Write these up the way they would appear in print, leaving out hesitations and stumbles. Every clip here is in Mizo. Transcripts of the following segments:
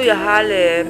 I hal em?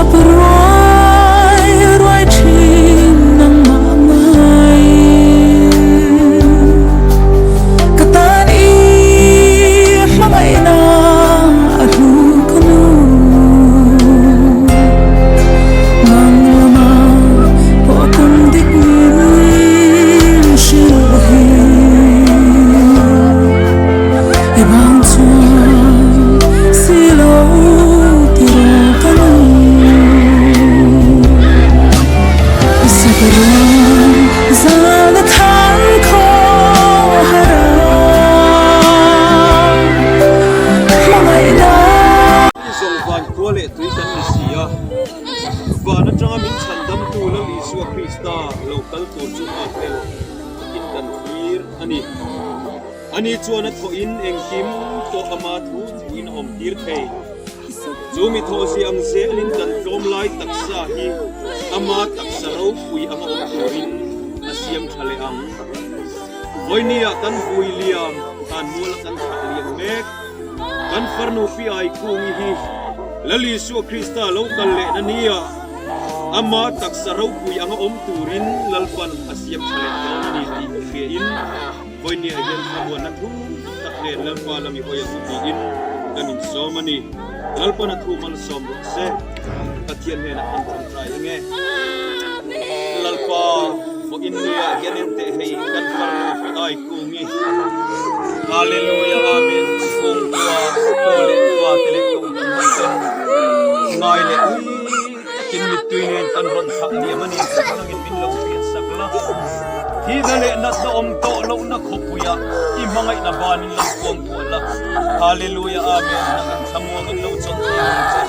Tap ruai ruai thin nangmah ngaiin Ka tan i hmangaihna a hlu ka nu Nang lama pawh kawng dik min hrilh hi I bang chuan si lo ti rawh ka nu. I saparuang zan a thang khaw har a hmangaihna. I zawng van khua leh tui kan ni si a, van atanga min chhandamtu Lal Isua Krista lo kal tur chu nghakhlel takin kan thlir a ni. Ani chuan a thawhin engkim pawh ama thu thuin a awm tir thei. Chu mi thawhzia ang zelin kan tlawm lai taksa hi ama taksa ropui anga awm turin a siam tha leh ang. Vawinia kan vui liam tan muala kan thlah liam mek. Kan farnu Pi Aikungi hi Lal Isua Krista lo kal lehna nia ama taksa ropui anga awm turin Lalpan a siam tha leh dawn a ni tih hriain Vawinia hian thlamuanna thu tak nen Lalpa lam i hawi ang u tiin kan insawm a ni. Lalpan a thu malsawm rawh se. Pathian hnenah kan tawngtai ang e. Lalpa, vawiin nia hian en teh hei kan farnu pi ai kungi. Hallelujah Amen Chhungkua tu leh fa te leh kum kan han ten ngai leh ui takin mittui nen kan rawn thlah liam a ni tih nangin min lo hriat sak la. Thihna leh natna awm tawh lohna khawpuia i hmangaihna banin lo kuang kuah la. Hallelujah Amen Nangin thlamuangin lo chawlh thei ang che.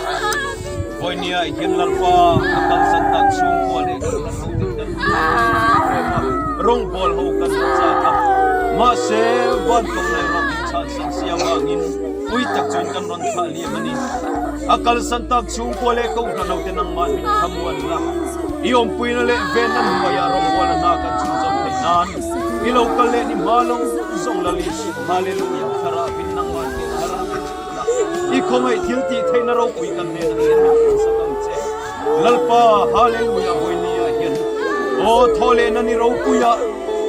Vawinia i hian Lalpa a kalsan tak chhungkua leh kan ran ho te kan rem a, rawngbawl ho kan la chak a. Mahse, van kohna erawh min chhansan si avangin pui tak chuan kan rawn thlah liam a ni. A kalsan tak chhungkua leh kohhran ho te nangmah min thlamuan la, i awmpuina leh venna hnuaiah rawngbawla hna kan chhunzawm theih nan i lo kal leh ni hma lo zawng la Lisuh Hallelujah thlarau in nangmah hnen thar a min chhun la, i khawngaih thil tih theihna ropui kan hnenah hian min thlengsak ang che. Lalpa Hallelujah Vawinia hian aw thaw lehna ni ropuia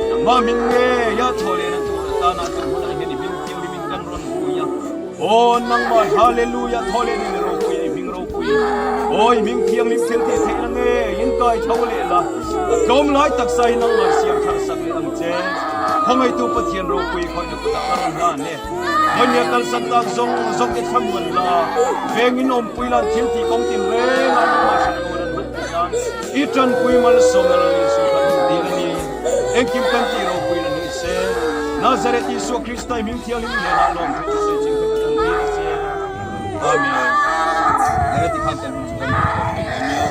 nangmah min ngei a thaw lehna tur atana tun hunah hian i hming thianghlimin kan rawn vui a. Aw nangmah Hallelujah thaw lehna ni ropuia i hming ropui aw i hming thianghlim thil tih theihna ngeiin kai tho leh la a tlawm lai taksa hi nangmah siam thar sak leh ang che. Khawngaihtu Pathian ropui khawihna kutah ka rawn hlan e. Hmainia kalsan tak zawng zawng te thlamuan la, vengin awmpui lan thil tih kawng tin reng ah nangmah hran lo an hman theih nan i tanpui malsawmna Lal Isua kha hmuh dil a ni. Engkim kan tih ropui la ni se, Nazareth Isua Krista i hming thianghlim hnenah lawmthu chu sawi ching vek kan dil a che. Amen. Heti khan kan hun chu kan hmu tawh thei dawn nia.